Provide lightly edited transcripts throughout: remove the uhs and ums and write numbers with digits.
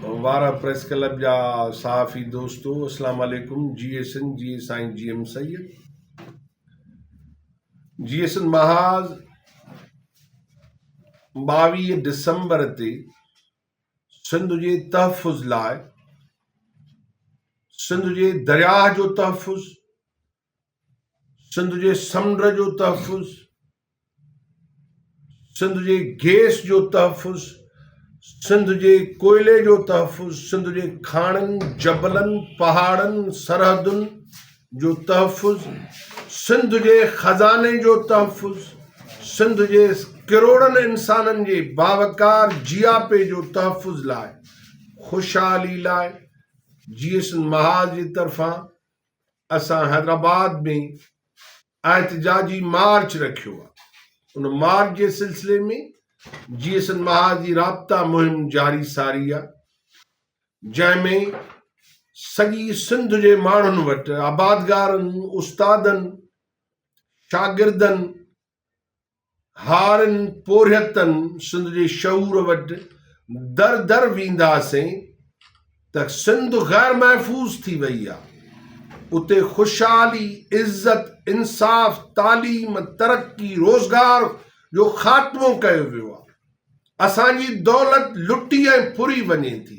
Warah press club جا صحافي دوستو اسلام عليڪم جيئي سنڌ جيئي سائين جي ايم سيد جيئي سنڌ محاذ 22 ڊسمبر تي سنڌ جي تحفظ لاء سنڌ جي درياهه جو تحفظ سنڌ جي سمنڊ جو تحفظ، سنڌ جي گيس جو تحفظ، سنڌ جي ڪوئلي جو تحفظ، سنڌ جي کاڻن، جبلن، پهاڙن، سرحدن جو تحفظ، سنڌ جي خزاني جو تحفظ، سنڌ جي ڪروڙن انسانن جي باوقار جياپي جو تحفظ لاء خوشحالي لاء جي ايس محاذ جي طرفان اسان حيدرآباد ۾ احتجاجي مارچ رکيو آهي ان مارچ جي سلسلي ۾ جي ايس اين محاذ جي رابطا مهم جاري ساري آهي جنهن ۾ سڄي سنڌ جي ماڻهن وٽ آبادگارن استادن شاگردن هارين پورهيتن سنڌ جي شعور وٽ در در وينداسين ته سنڌ غير محفوظ ٿي وئي آ اتي خوشحالي، عزت، انصاف، تعليم، ترقي، روزگار جو خاتمو ڪيو ويو آ. اسان جي دولت لٽي ۽ ڦري وڃي ٿي.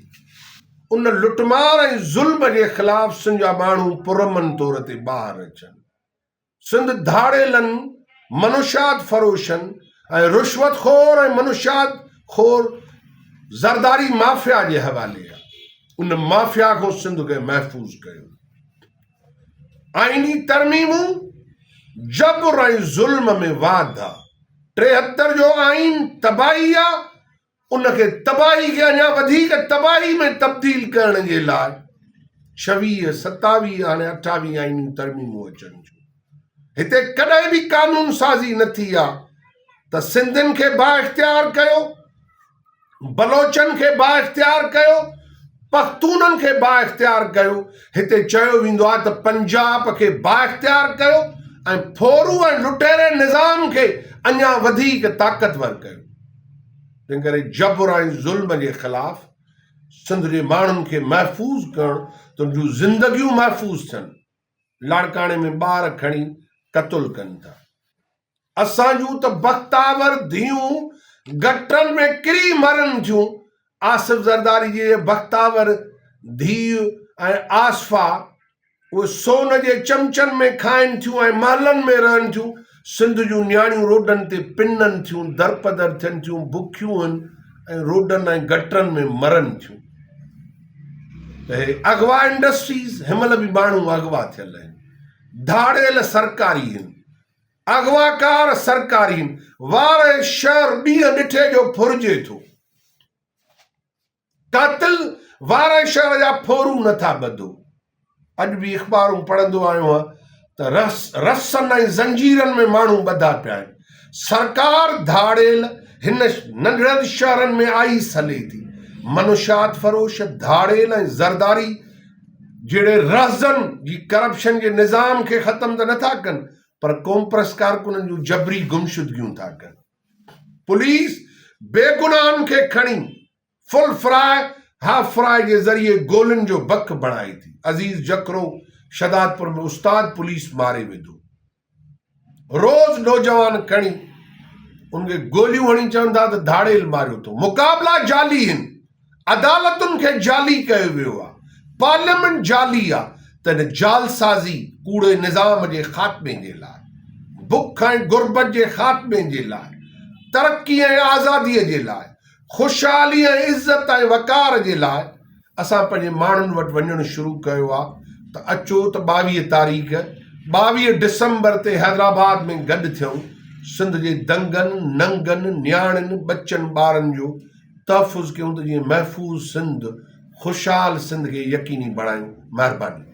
ان لٽمار ۽ ظلم جي خلاف سنڌ جا ماڻهو پرامن طور تي ٻاهر اچن. سنڌ ڌاڙيلن، منشيات فروشن ۽ رشوت خور ۽ منشيات خور زرداري مافيا جي حوالي آ. ان مافيا کان سنڌ کي محفوظ ڪيو. آئيني ترميمون جبر ۽ ظلم ۾ واڌ آ. 73 جو آئين تباهي آ. ان کي تباهي کي اڃا وڌيڪ تباهي ۾ تبديل ڪرڻ جي لاء ڇويهه، ستاويهه هاڻي اٺاويهه آئيني ترميمون اچن ٿيون. هتي ڪڏهن به قانون سازي نه ٿي آ ته سنڌين کي بااختيار ڪيو، بلوچن کي بااختيار ڪيو، پختونن کي بااختيار ڪيو. هتي چيو ويندو آ ته پنجاب کي بااختيار ڪيو ۽ ڦورو ۽ لٽيري نظام کي اڃا وڌيڪ طاقتور ڪيو. تنهن ڪري جبر ۽ ظلم جي خلاف سنڌ جي ماڻهن کي محفوظ ڪرڻ ته ان جون زندگيون محفوظ ٿين. لاڙڪاڻي ۾ ٻار کڻي قتل ڪن ٿا. اسان جون ته بختاور ڌيئون گٽرن ۾ ڪري مرن ٿيون. آصف زرداري جي بختاور ڌيء ۽ آصفه اهي سون جي چمچن ۾ کائن ٿيون ۽ محلن ۾ رهن ٿيون. سنڌ جون نياڻيون روڊن تي پنن ٿيون، درپدر ٿين ٿيون، بکيون آهن ۽ روڊن ۽ گٽرن ۾ مرن ٿيون. ته هي اغوا انڊسٽريز هن مهل به ماڻهو اغوا ٿيل آهن. ڌاڙيل سرڪاري آهن. اغواڪار سرڪاري آهن. وارهه شهر ڏينهن ڏٺي جو ڦرجي ٿو. قاتل وارهه شهر جا ڦورو نه ٿا ٻڌو. اڄ به اخبارون پڙهندو آيو آهيان ته رسن ۽ زنجيرن ۾ ماڻهو ٻڌا پيا آهن. سرڪار ڌاڙيل هن ننڍڙن شهرن ۾ آئي سلي ٿي. منشيات فروش، ڌاڙيل ۽ زرداري جهڙي رهزن جي ڪرپشن جي نظام کي ختم ته نه ٿا ڪن پر قومپرست ڪارڪنن جون جبري گمشدگيون ٿا ڪن. پوليس بيگناهن کي کڻي فل فراء هاف فراء جي ذريعي گولين جو بک بڻائي ٿي. عزيز جکرو شھدادپور ۾ استاد پوليس ماري وڌو. روز نوجوان کڻي ان کي گوليون هڻي چون ٿا ته ڌاڙيل ماريو اٿو. مقابلا جعلي هن. عدالتن کي جعلي ڪيو ويو آ. پارليامينٽ جعلي آ ته ان جعلسازي ڪوڙي نظام جي خاتمي جي لاء، بک ۽ غربت جي خاتمي جي لاء، ترقي ۽ آزادي جي لاء، خوشحالي ۽ عزت ۽ وقار جي لاء اسان پنهنجي ماڻهن وٽ وڃڻ شروع ڪيو آ ته اچو ته 22 تاريخ 22 ڊسمبر تي حيدرآباد ۾ گڏ ٿيون سنڌ جي دنگن، ننگن، نياڻين، ٻچن ٻارن جو تحفظ ڪيون ته جيئن محفوظ سنڌ، خوشحال سنڌ کي يقيني بڻايون. مهرباني.